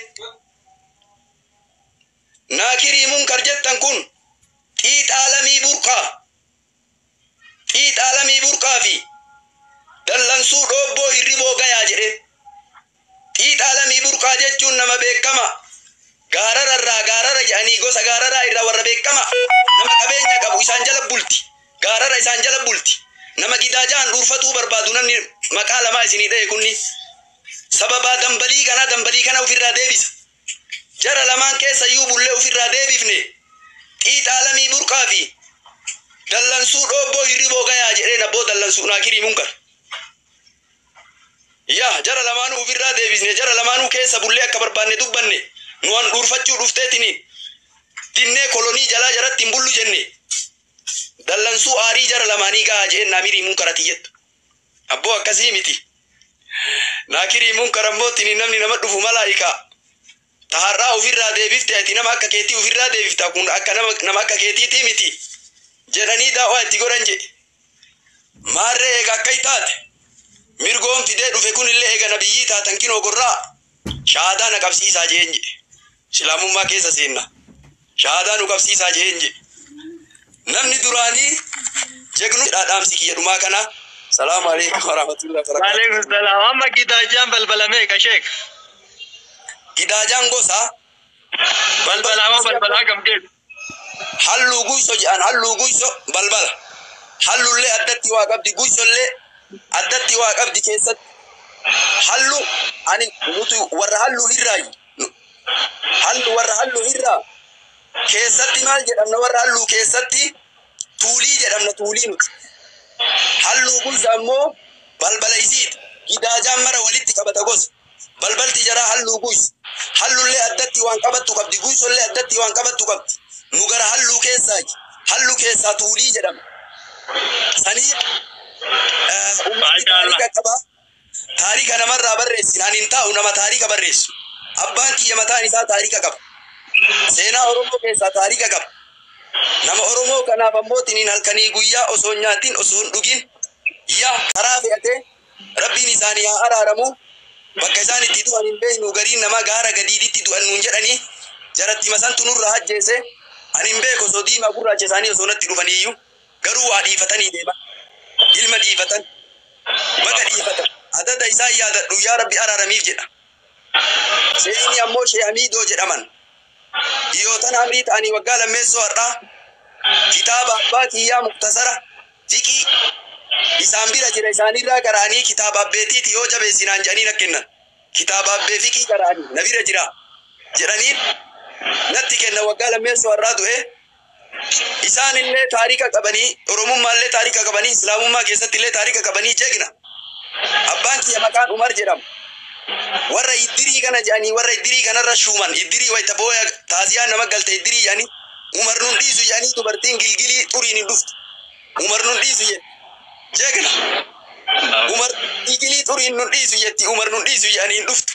Naakirii munkar jettan kun xiixaalamii burqaa. Xiixaalamii burqaa fi dallansuu dhoobboo hirriboo gayaa jedheen. Xiixaalamii burqaa jechuun nama beekama. Gaarararraa gaarara jedhanii gosa gaararaa irraa warra beekama. Nama qabeenya qabu isaan jala bulti. handhuurfatuu barbaadu namni maqaa lamaa isinii dha'e kunni sababaa dambalii kana dambalii kana ofirraa deebisa. Jara lamaan keessa iyyuu bullee ofirraa deebifne xiixaa lamii burqaa fi dallansuu dhoobboo hirriboo gayaa jedheen abboo dallansuu naakirii munkar. Yaa jara lamaanuu ofirraa deebisne jara lamaanuu keessa bullee akka barbaanne dubbanne nu handhuurfachuu dhufteetini dinnee kolonii jalaa jaratti hin bullu jenne dallansuu aarii jara lamaanii gahaa jedheen naamirii munkarati jettu. Abboo akkasii miti. Naakirii munkar ammootini namni nama dhufu malaa'ikaa. Taharraa ofirraa deebifte ati nama akka keetii ofirraa deebifta kun akka nama akka keetiitii miti jedhanii daawwaa itti godhan jedhe. Maarree eega akka taate mirgoon fidee dhufe kunillee eega nabiyyii taatan kinoo gorraa shahaadaa na qabsiisaa jeen jedhe. Islaamummaa keessa seenna. Shahaadaa nu qabsiisaa jeen jedhe. Namni duraanii jegnu dhaadhaamsi kiyya dhumaa kana. Salaamu alaikum warahmatullahi wabarakatuh. Waalaikum salaam. Amma gidaajaan balbala meeqa sheek? Gidaajaan gosa Balbala moo balbalaa kam keessa? Halluu guyso jedhan halluu guyso balbala. Hallullee addatti waa qabdi guysollee addatti waa qabdi keessatti. Hallu ani nuti warra halluu irraayi. Hallu warra halluu irraa keessatti maal jedhamna warra halluu keessatti tuulii jedhamna tuulii nuti. Halluu guysa ammoo balbala isiiti. Gidaajaan mara walitti qabata gosa. Balbalti jaraa halluu guysa. Hallullee addatti waan qabattu qabdi guysollee addatti waan qabattu qabdi. Nu gara halluu keessaayi. Halluu keessaa tuulii jedhama. Sanii uummanni taarika qaba. Taarika namarraa barreessin ani hin taa'u nama taarika barreessu. Abbaan kiyya mataan isaa taarika qaba. Seenaa Oromoo keessaa taarika qaba. Nama Oromoo kanaaf ammootiin halkanii guyyaa osoo hin nyaatin osoo hin dhugin yaa karaa fe'atee rabbiin isaanii haa araaramu. Bakka isaan itti du'an hin beeknu gariin nama gaara gadiiditti du'an nuun jedhanii jaratti masantu nurraa ajjeese ani hin beeku osoo diimaa gurraacha isaanii osoo natti dhufaniiyyuu garuu waa dhiifatanii deeman. Ilma dhiifatan baga dhiifatan adada isaan yaadadhu yaa rabbi araaramiif jedha. Sheeyini ammoo Shee Hamiidoo jedhaman. Dhiyootan amrii ta'anii waggaa lammeessoo har'aa kitaaba abbaa kiyyaa muktasara fiqii isaan bira jira isaanirraa qara'anii kitaaba abbeetiiti yoo jabeessinaan jedhanii na kennan. Kitaaba abbee fiqii qara'anii na bira jira jedhanii natti kenna waggaa lammeessoo har'aa du'e. Isaan illee taarika qabanii Oromummaallee taarika qabanii Islaamummaa keessatti illee taarika qabanii jeegna. Abbaan kiyya maqaan Umar jedhama. Warra iddirii kana jedhanii warra iddirii kanarra shuuman iddirii wayita booya taaziyaa nama galte iddirii jedhanii Umar nun dhiisu jedhanii dubartiin gilgilii xuriin hin dhuftu. Umar nun dhiisu jedhe. Jeegna. Umar gilgilii xuriin nun dhiisu jetti Umar nun dhiisu jedhanii hin dhuftu.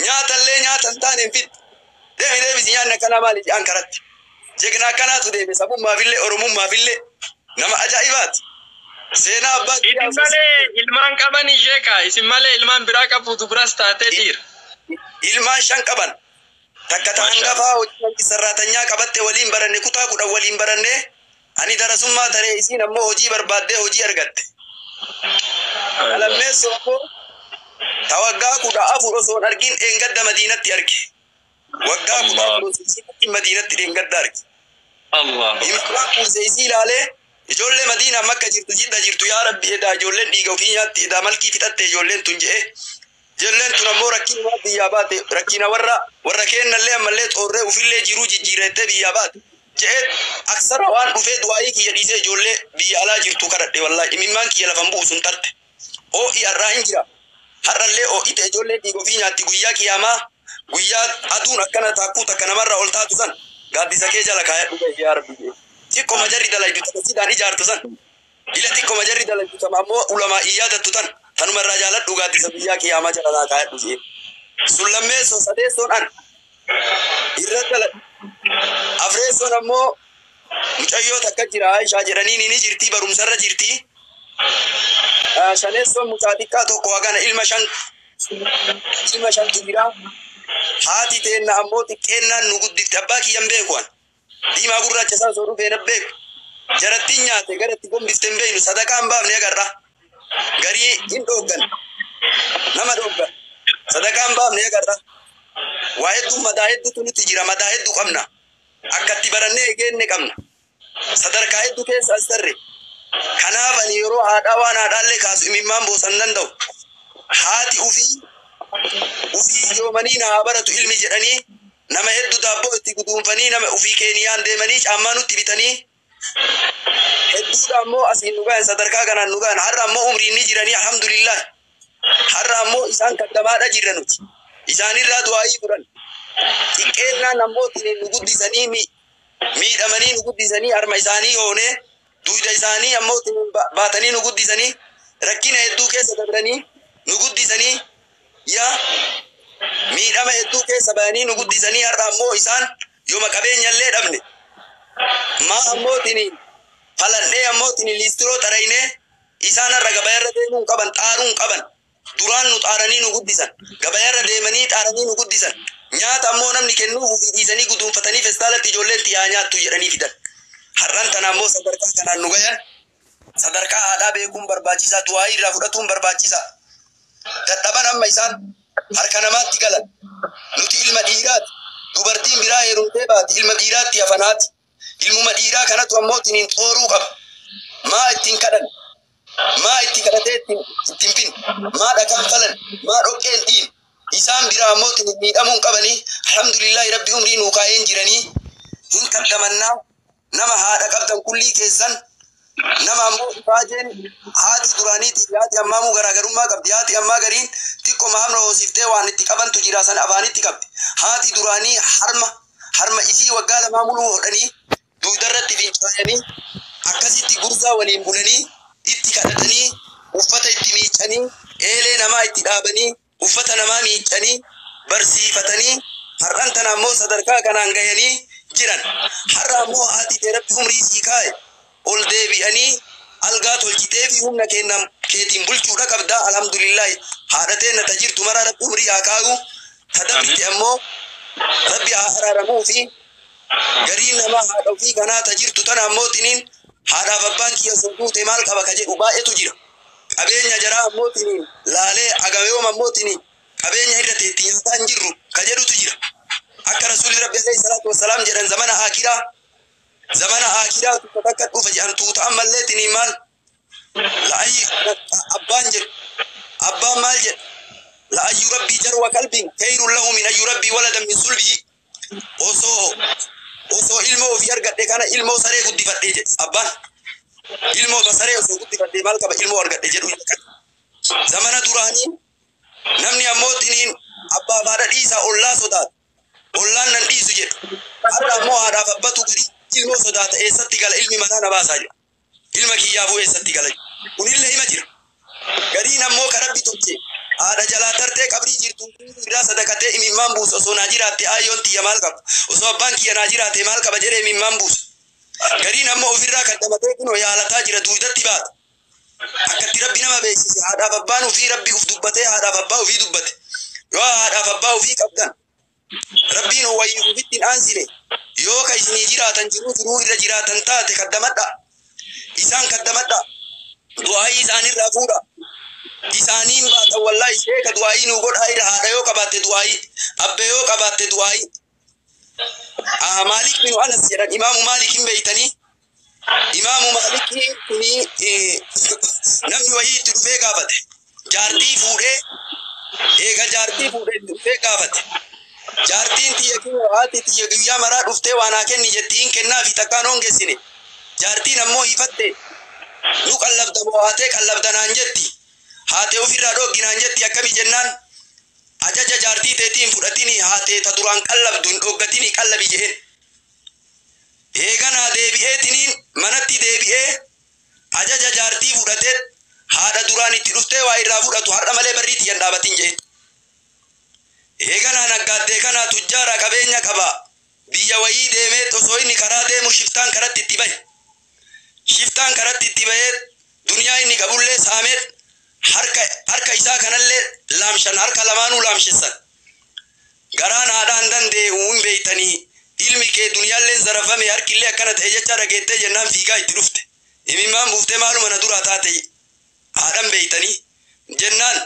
Nyaatallee nyaata hin taane hin fiddu. Deemi deebisi nyaanni akkanaa maali jedhan karatti. Jeegna akkanaatu deeme sabummaafillee Oromummaafillee nama ajaa'ibaati. Seenaa abbaa Isin malee ilmaan qaban sheeka. Isin malee ilmaan biraa qabu dubaras taatee dhiira. Ilmaan 5 qaban. Takka ta hangafaa hojii sarraatanyaa qabatte waliin baranne kutaa 10 waliin baranne ani darasummaa taree isiin ammoo hojii barbaaddee hojii argatte. Lammeessoo ammoo ta waggaa 14 osoo hin argin dheengadda Madiinatti arge. Waggaa 14 osoo Madiinatti dheengadda arge. Immaan kuusee isii ilaalee ijoollee Madiinaa makka jirtu jidda jirtu yaa rabbi edaa ijoolleen dhiiga ofii nyaatti edaa malkii fixatte ijoolleen tun je'e. Ijoolleen tun ammoo rakkina biyyaa baate rakkina warra warra keennallee ammallee xoorree ofillee jiruu jijjiirrettee biyyaa baate. Je'e aksara waan dhufee du'aayii kiyya dhiisee ijoollee biyya alaa jirtu kadhadhe wallaahi imimmaan kiyya lafan bu'u sun tarte. Oo'i har'aa hin jira. Har'allee oo'ite ijoolleen dhiiga ofii nyaatti guyyaa qiyaamaa guyyaa aduun akkana taakkuu takka namarraa ol taatu san gaaddisa kee jala kaayadhu ga'e yaa rabbi je'e. Xiqqoo majarri dalaydu sidaan ijaartu san. Ila xiqqoo majarri dalaydu sama ammoo ulamaa iyyaadattu tan tanumarraa jaaladhu gaaddisa guyyaa qiyaamaa jala naa kaayadhu je'e. Sun lammeessoo sadeessoon an irra daladhu. Afreessoon ammoo mucayyoo takka jira Aishaa jedhanii ni jirti barumsarra jirti. Shaneessoon mucaa xiqqaa tokko hagana ilma shantu jira. Haati teenna ammoo xiqqeennaan nu guddifte abbaa kiyyan beeku an. Diimaa gurraacha isaa osoo dhufee na beeku. Jarattiin nyaate garatti gombifte hin beeknu sadaqaa hin baafne agarra. Garii hin dhooggan. Nama dhooggan. Sadaqaa hin baafne agarra. Waa hedduu madaa hedduutu nuti jira madaa hedduu qabna. Akkatti barannee egeenne qabna. Sadarkaa hedduu keessa as tarre. Kanaaf ani yeroo haadhaa waan haadhaallee kaasu imimmaan boosan danda'u. Haati ufii ufii yoomanii na haa baratu ilmi jedhanii nama hedduu daabboo itti guduunfanii nama ufii Keeniyaan deemanii caammaa nutti bitanii hedduudha ammoo asiin nu gahan, sadarkaa kanaan nu gahan. Har'a ammoo umriin ni jiranii, alhamdulillah. Har'a ammoo isaan kaddamaadha jirra, nuti isaanirraa du'aayii fudhan. Xiqqeennaan ammoo ittiin nu guddisanii, miidhamanii nu guddisanii, harma isaanii hoonee, duyda isaanii ammoo ittiin baatanii nu guddisanii, rakkina hedduu keessa dabranii nu guddisanii, yaa miidhama hedduu keessa bayanii nu guddisanii. Har'a ammoo isaan yooma qabeenyallee dhabne, maa ammoo ittiin faladhee ammoo ittiin liistiroo xaraynee, isaan har'a gabayarra deemuu hin qaban, xaaruu hin qaban. Duraan nu xaaranii nu guddisan, gabayarra deemanii xaaranii nu guddisan. Nyaata ammoo namni kennuuf ofii dhiisanii guduunfatanii festaalatti ijoolleen haa nyaattu jedhanii fidan. Har'an tana ammoo sadarkaa kanaan nu gayan. Sadarkaa haadhaa beekuun barbaachisaa, du'aa irraa fudhatuun barbaachisaa. Dadhaban amma isaan harka namaatti galan. Nuti ilma dhiiraati. Dubartiin biraa heerumtee baati, ilma dhiiraatti hafanaati. Ilmuma dhiiraa kanatu ammoo ittiin xooruu qaba. Maa ittiin kadhan, maa itti kadhatee ittiin fin, maa dhakaan falan, maa dhoqqeen dhiin. Isaan biraa ammoo ittiin miidhamuu hin qabanii. Alhamdulillahi, Rabbi umrii nuu kaa'een jiranii hin kaddamannaa. Nama haadha qabdan kullii keessan, nama ammoo ifaajeen haati duraaniitii fi haati ammaamuu garaagarummaa qabdi. Haati ammaa gariin xiqqoma harma hoosiftee waan itti qabantu jira, san afaanitti qabdi. Haati duraanii harma isii waggaa 2 muluu hodhanii, duudarratti fincaayanii, akkasitti gursaa waliin bulanii, itti kadhatanii, uffata itti miiccanii, eelee namaa itti dhaabanii, uffata namaa miiccanii, barsiifatanii, har'an tana ammoo sadarkaa kanaan gahanii jiran. Har'a ammoo haati tee Rabbi umrii sii kaa'e ol deebi'anii algaa tolchitee fi humna kennan keetiin bulchuudha qabda. Alhamdulillahi, haadha teenna ta jirtu maraa Rabbi umrii haa kaa'u. Ta dabrite ammoo Rabbi haa araaramuu. Fi gariin namaa haadha ofii kanaa ta jirtu tana ammoo tiniin haadhaaf abbaan kiyya osoo duute maal qaba ka jedhu baay'eetu jira. Qabeenya jaraa ammoo tiniin laalee agayoom ammoo tiniin qabeenya irra teetti nyaataa hin jirru ka jedhutu jira. Akka Rasuulli Rabbi alayhi salaatu wassalaam jedhan, zamana aakiraa, zamana aakiraa tuuta takka dhufa jedhan. Tuuta ammallee tiniin maal la'ayyi abbaan jedhu, abbaan maal jedhu, la'an yurabbii jarwa kalbin khayrun lahu min an yurabbii waladan min sulbihi. Osoo ilmoo ofii argadhe kana ilmoo saree guddifadhe jedhe abbaan. Ilmoo saree osoo guddifadhe maal qaba ilmoo argadhe jedhu. Zamana duraanii namni ammoo tiniin abbaa haadha dhiisaa ollaa sodaata. Ollaan nan dhiisu jedha. Har'a ammoo haadhaaf abbatu gadi ilmoo sodaata. Eessatti gala ilmi, manaa na baasaa jedha. Ilma kiyyaafuu eessatti gala? Kunillee hima jira. Gariin ammoo ka Rabbi tolche haadha jalaa tartee qabrii jirtu irraa sadaqatee imimmaan buusa. Osoo naa jiraatte aayyoon tiyya maal qaba, osoo abbaan kiyya naa jiraate maal qaba jedhee imimmaan buusa. Gariin ammoo ofirraa kaddamatee kunoo yaalataa jira, duudatti baata. Akkatti Rabbi nama beeksise. Haadhaaf abbaan ofii Rabbi uf dubbatee, haadhaaf abbaa ofii dubbate. Yoo haadhaaf abbaa ofii qabdan, Rabbiin wayii ofitti hin aansine, yoo ka isinii jiraatan jiruu jiruu irra jiraatan taate, kaddamadha. Isaan kaddamadha, du'aayii isaanirraa fuudha. Isaaniin baatan wallaahi. Sheeka, du'aayii nuu godhaa irra. Haadha yoo qabaatte du'aayii, abbe yoo qabaatte du'aayii. Maalik bin Anas jedhan, Imaamu Maalik hin beeytanii. Imaamu Maalikii kuni namni wayii itti dhufee gaafate. Jaartii fuudhee, eega jaartii fuudhee itti dhufee gaafate. Jaartiin tiyya kiyya, haati tiyya guyyaa maraa dhuftee waan haa kenni jetti, hin kennaa fi takkaan hongeessine. Jaartiin ammoo hifatte, nu qallabda moo haatee qallabda naan jetti. Haatee ofirraa dhooggi naan jetti, akkami jennaan, ajaja jaartii teetiin fudhatini, haatee ta duraan qallabdu hin dhooggatini, qallabi jeheen. Eeganaa deebi'eetiniin manatti deebi'ee ajaja jaartii fudhatee, haadha duraan itti dhuftee waa irraa fudhatu har'a malee barrii tiyyan dhaabatin jee. Eeganaa naggaaddee kanaa tujjaara qabeenya qaba. Biyya wayii deemee osoo inni karaa deemu shiftaan karatti itti bahe. Shiftaan karatti itti bahee duniyaa inni qabullee saamee, harka isaa kanallee laamshan, harka lamaanuu laamshessan. Garaan haadhaan danda'e hin beeytanii, ilmi kee duniyaalleen zarafame, harkillee akkana ta'e jecha dhageettee jennaan fiigaa itti dhufte. Imimmaan buuftee, maaluma na duraa taate haadhan beeytanii jennaan,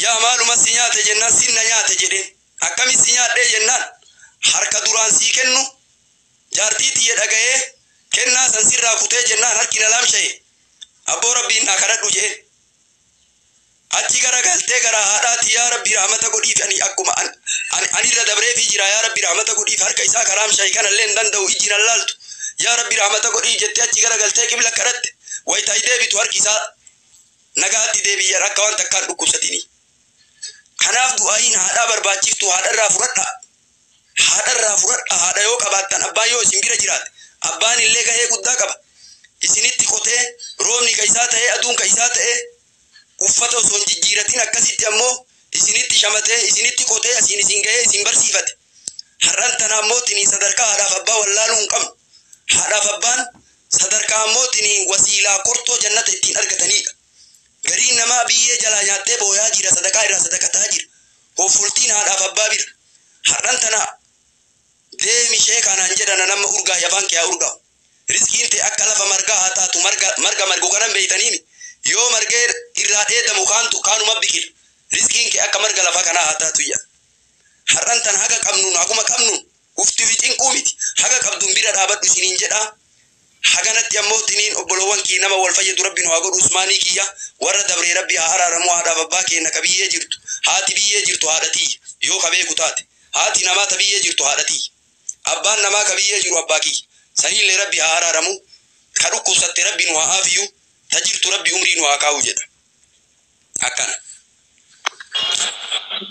yaa maaluma si nyaate jennaan, sinna nyaate jedheen. Akkami si nyaadhee jennaan, harka duraan sii kennu jaartii tiyya dhaga'ee Kennaa san sirraa kutee jennaan harki na laamsha'e. Abboo rabbiin naa kadhadhu jee. Achi gara galtee gara haadhaati yaa rabbi rahmata godhiif ani akkuma anirra dabreefii jira yaa rabbi rahmata godhiif harka isaa karaamsha'e kanallee hin danda'u ijji nan laaltu. Yaa rabbi rahmata godhiif jettee achi gara galtee qibla kadhatte. Wayitaa deebitu harki isaa nagaatti deebiyyan akka waan takkaan dhukkubsatini. Kanaaf du'aayin haadhaa barbaachiftu haadharraa fudhadhaa. Haadharraa fudhadhaa haadha yoo qabaattan abbaan yoo isin bira jiraate abbaan illee gahee guddaa qaba. Isinitti qotee roobni ka isaa ta'ee aduun ka isaa ta'ee uffata osoo hin jijjiiratin akkasitti ammoo isinitti shamatee isinitti qotee asiin isin gahee isin barsiifate. Har'aan tana ammoo tiniin sadarkaa haadhaaf abbaa wallaaluu hin qabnu. Haadhaaf abbaan sadarkaa ammoo tiniin wasiilaa kortoo jannata ittiin argatanidha. Gariin namaa biyyee jalaa nyaattee booyaa jira sadaqaa irraa sadaqataa jira. Hoofultiin haadhaaf abbaa bira. Har'aan tana deemi ishee kanaan jedhana nama urgaa afaan kee haa urgaa'u. Riskiin ta'e akka lafa margaa haa taatu marga margu kanan beeytaniimi. Yoo margee irraa dheedamu kaantu kaanuma biqila. Riskiin kee akka marga lafa kanaa haa taatu iyya. Har'aan tana haga qabnuun haguma qabnuun ufti fi cinquu miti. Haga qabduun bira dhaabadhu isiniin jedhaa. Haganatti ammoo tiniin obboloowwan kii nama wal fayyadu rabbiin haa godhu Usmaanii kiyya warra dabree rabbi haa araaramu haadhaaf abbaa keenya ka biyyee jirtu haati biyyee jirtu haadha tiyya yoo ka beeku taate haati namaa ta biyyee jirtu haadha tiyya abbaan namaa ka biyyee jiru abbaa kiyya saniillee rabbi haa araaramu ka dhukkubsatte rabbi nu haa aafiyu ta jirtu rabbi umrii nu haa kaa'u jedha akkana.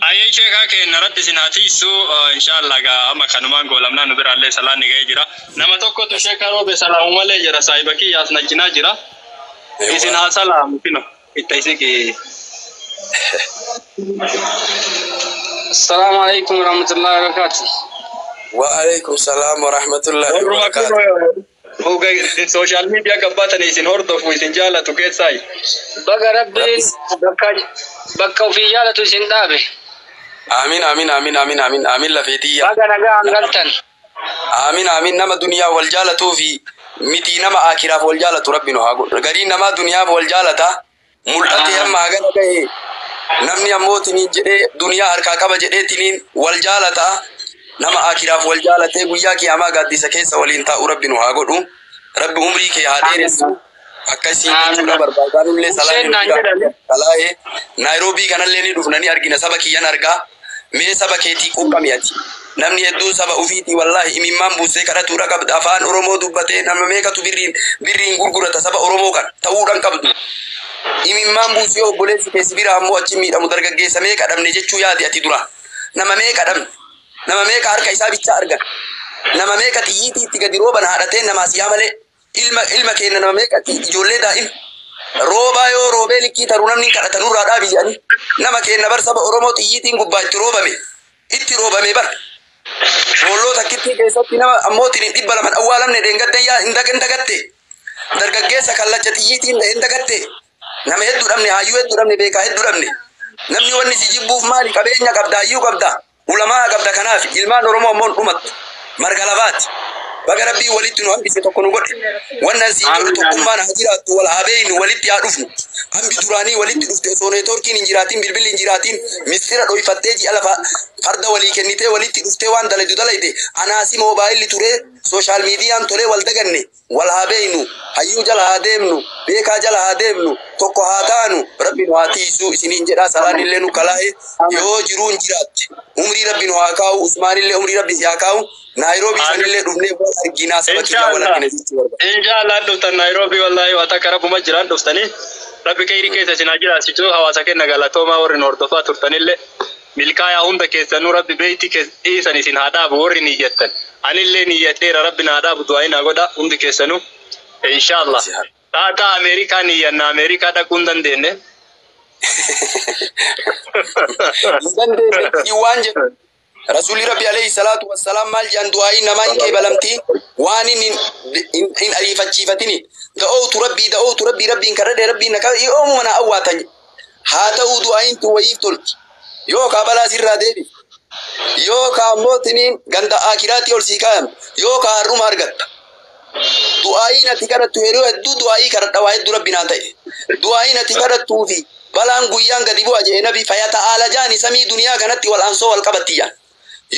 Ayyee sheekaa keenya rabbi isin haa tiisu inshallah gaa amma kanumaan goolamnaa nu biraallee salaanni ga'ee jira. Nama tokkotu sheekaa roobe salaamu malee jira saahiba kiyyaas na cinaa jira. Isin haa salaamu kino itti isiqi. Assalamu alaikum warahmatullahi wabarakatuh. Wa alaikum salaam wa rahmatullahi wa barakatuh. Huga social media gabbaatan isin hordofu isin jaalatu keessaayi. Baga rabbiin bakka ofii jaalatu isin dhaabe. Amiin amiin amiin amiin amiin amiin lafeetiyya. Baga nagaa galtan. Amiin amiin nama duniyaa wal jaalatuu fi miti nama akiraaf wal jaalatu rabbi nu haa godhu. Gariin namaa duniyaaf wal jaalata mul'ate amma hagana gahe namni ammoo tiniin jedhee duniyaa harkaa qaba jedhee tiniin wal jaalata. Nama akiraaf wal jaalatee guyyaa kiyaamaa gaaddisa keessa waliin taa'u rabbi nu haa godhu. Rabbi umrii kee haa dheeressu. Akkasii jechuudha barbaadaanullee salaa'ee Naayiroobii kanallee ni dhufna ni argina saba kiyyan argaa. Mee saba keetii quuqami ati. Namni hedduun saba ufiitii wallaahi imimmaan buusee kadhatuudha qabda. Afaan Oromoo dubbatee nama meeqatu birriin gurgurata saba Oromoo kana ta'uudhaan qabdu. Imimmaan buusee obboleessi keessi bira ammoo achi miidhamu dargaggeessa meeqa dhabne jechuu yaadi ati dura. Nama meeqa dhabne. Nama meeqa harka isaa bichaa argan. Nama meeqa xiyyiitii itti gadi rooban haadhatee namaa siyaa malee ilma keenya nama meeqa ijoollee daa'im. Roobaa yoo roobee likkii taruu namni kadhata nurraa dhaabi jedhanii nama keenya bar saba Oromoo xiyyiitiin gubbaa itti roobame itti roobame bar. Boolloo takkittii keessatti nama ammoo tiniin 200 awwaalamne dheengadda yaa hin dagatte. Dargaggeessa kallacha xiyyiitiin hin dagatte. Nama hedduu dhabne hayyuu hedduu dhabne beekaa hedduu dhabne. Namni wanni si jibbuuf maali qabeenya qabda hayyuu qabda. Ulamaa qabda kanaaf ilmaan Oromoo ammoo dhumattu marga lafaati. Baga rabbii walitti nu hambise tokko nu godhe. Wannan siin jedhu tokkummaan haa jiraattu wal haa beeynu walitti haa dhufnu. Hambi duraanii walitti dhufte osoo neetworkiin hin jiraatin bilbilli hin jiraatin mistira dhoyfattee ji'a lafa farda walii kennitee walitti dhuftee waan dalaydu dalayde anaasi moobaayilli turee sooshaal miidiyaan tolee wal daganne wal haa beeynu hayyuu jala haa deemnu beekaa jala haa deemnu tokko haa taanu rabbi nu haa tiisu isiniin jedhaa salaan illee nu kalaa'e yoo jiruun jiraatte umrii rabbi nu haa kaa'u Usmaanillee umrii rabbi si haa kaa'u Naayiroobii sanillee dhufnee wal arginaa saba kiyyaa wal argina jechuu barbaada. Inshallah dhuftan Naayiroobii wallaahi waa takka rabbuma jiraan dhuftanii rabbi khayrii keessa isin haa jiraasisu hawaasa keenya galatoomaa warri nu hordofaa turtanillee milkaayaa hunda keessanuu rabbi beeyti dhiisan isin haa dhaabu warri niyyattan anillee niyyadheera rabbi naa dhaabu du'aa naa godha hundi keessanuu inshallah. Taataa Ameerikaa niyyanna Ameerikaa dhaquu hin dandeenye. Hin dandeenye waan jedhu. Rasuulli Rabbi alayhi salaatu wassalaam maal jedhan du'aayi namaa hin qeebalamti waan hin ariifachiifatini. Da'ootu Rabbii da'ootu Rabbii Rabbiin kadhadhe Rabbiin na kadhadhe yoomuma na awwaatan. Haa ta'uu du'aayin tun wayiif tolti. Yoo kaa balaa sirraa deebi. Yoo kaa ammoo tiniin ganda akiraatti ol sii kaayamtu. Yoo kaa har'uma argatta. Du'aayin ati kadhattu yeroo hedduu du'aayii kadhadha waa hedduu Rabbi naa ta'e. Du'aayin ati kadhattuu fi balaan guyyaan gadi bu'a jedhe nabi fayata aala jaani samii duniyaa kanatti wal aansoo wal qabatti jaan.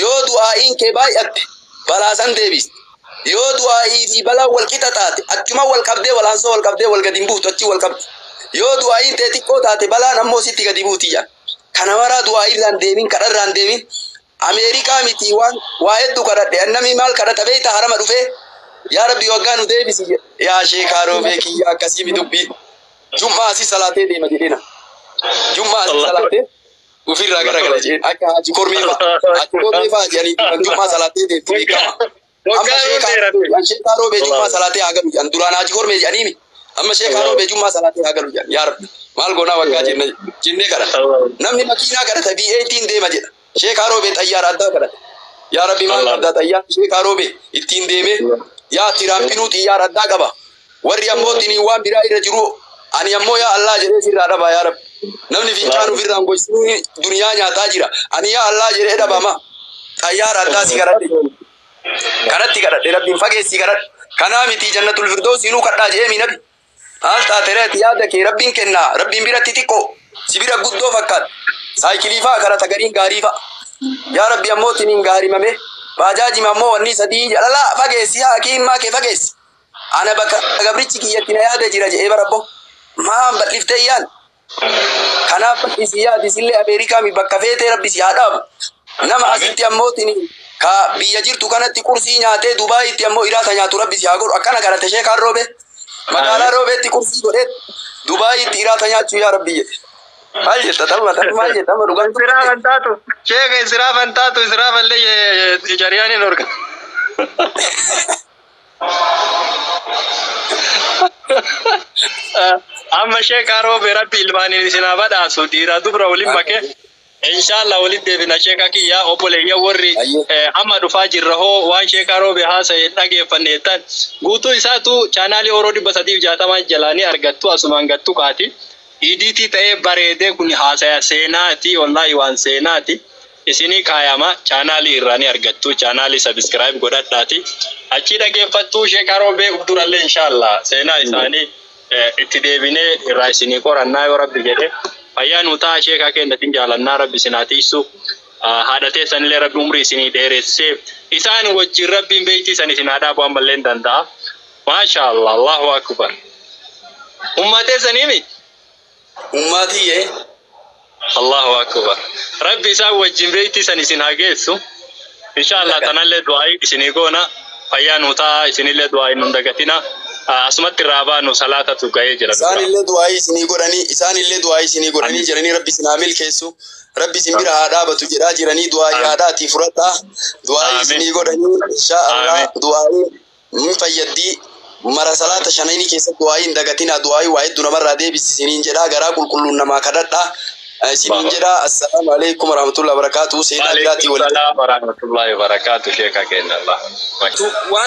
Yoo du'aa'iin kee baay'atte balaa san deebiste. Yoo du'aa'ii fi balaan wal qixa taate achuma wal qabdee walaansoo wal qabdee wal gadi hin buutu achi wal qabdi. Yoo du'aa'iin tee xiqqoo taate balaan ammoo sitti gadi buuti jaa. Kana maraa du'aa'ii irraan deemin kadharraan deemin. Ameerikaa miti waan waa hedduu kadhadhe namni maal kadhata beektaa harama dhufee yaa rabbi waggaa nu deebisi yaa sheekaa roobee kiyya akkasii mi dubbiin. Jummaa asii salaatee deema jedheena. Jummaa asii salaatee ofirraa garagala jedheen akka haji kormee fa'a. Haji kormee fa'a jedhanii jummaa salaatee deemtu beekama. Amma sheekaa roobee jummaa salaatee haa galu jedhan duraan haji kormee jedhaniimi. Amma sheekaa roobee jummaa salaatee haa galu jedhan yaa rabbi maal goonaa waggaa jennee kadhata. Namni makiinaa kadhata V8 deema jedha. Sheekaa roobee xayyaara addaa kadhata. Yaa rabbi maal qabdaa xayyaara sheekaa roobee ittiin deemee yaa tiraampinuu xiyyaara addaa qaba. Warri ammoo xiniin waan biraa irra jiru ani ammoo yaa Allah jedhee sirraa dhabaa yaa rabbi. Namni fincaan ofirraan gochuu duniyaa nyaataa jira. Ani yaa Allah jedhee dhabama. Xayyaara addaa si kadhadhe. Kanatti kadhadhe rabbiin fageessi kadhadhe. Kanaa miti jannatul firdoos inuu kadhaa jedhee mi nabi. Maal taatereeti yaada kee rabbiin kennaa rabbiin biratti xiqqoo si bira guddoo fakkaata. Saayikilii fa'a kadhata gariin gaarii fa'a. Yaa rabbi ammoo tiniin gaarimame. Baajaajima ammoo wanni sadii jalalaa fageessi haa kiimmaa kee fageessi. Ana bakka gabrichi kiyyatti na yaada jira jedhee barabbo. Maan bal'iftee iyyaan. Kanaaf bal'isi yaadi sillee Ameerikaa mi bakka feetee rabbi si haa dhaabu. Nama asitti ammoo tiniin ka biyya jirtu kanatti qursii nyaatee Dubaayitti ammoo iraata nyaatu rabbi si haa godhu akkana kadhate sheekaan roobe. Magaalaa roobeetti qursii godhee Dubaayitti iraata nyaachuu yaa rabbi jedhe. Maal jetta talma maal jetta amma dhugaan. Israafan taatu sheeka israafan taatu israafallee jariyaan hin orga. Amma sheekaa roobee rabbi ilmaaniin isin haa badhaasu dhiiraa dubra waliin makee. Inshallah walitti deebina sheekaa kiyyaa obboleeyyan warri amma dhufaa jirra hoo waan sheekaa roobee haasa'e dhageeffanne jettan guutuu isaatu chaanaalii Oroo 360 jalaanii argattu asumaan gattu kaati. EDT ta'ee bareedee kun haasaya seenaati wallaahi waan seenaati. Isinii kaayama chaanaalii irraa ni argattu chaanaalii sabiskiraayib godhadhaati. Achi dhageeffattuu sheekaa roobee durallee inshallah seenaa isaanii itti deebinee irraa isinii qorannaa yoo rabbi jedhe. Fayyaa nu ta'a sheekaa keenyatiin jaalannaa rabbi isin haa tiisu. Haadha teessanillee rabbi umrii isinii dheeressee isaan wajjin rabbiin beektii san isin haa dhaabu ammallee hin danda'a. Maasha Allah Allahu akbar. Ummaa teessaniimi? Ummaatiyyee. Allahu akbar. Rabbi isaan wajjin beektii san isin haa geessu. Inshallah tanallee du'aa isinii goona. Fayyaa nu ta'a isinillee du'aa hin dagatina. Asumatti irraa baanu salaatatu ga'ee jira. Isaanillee du'aa isinii godhanii isaanillee du'aa isinii godhanii jiranii rabbi isin haa milkeessu. Rabbi isin bira haa dhaabatu jedhaa jiranii du'aa yaadaatii fudhadhaa. Du'aa isinii godhanii insha Allah du'aa ni fayyaddi. Mara salaata shananii keessatti du'aa hin dagatinaa du'aa waa hedduu namarraa deebisi isiniin jedhaa garaa qulqulluun namaa kadhadhaa. Isiniin jedhaa assalaamu alaikum warahmatullahi wabarakatuh. Seenaa biraatii waliin. Waalaikum salaam warahmatullahi wabarakatuh sheeka keenya Allah. Waan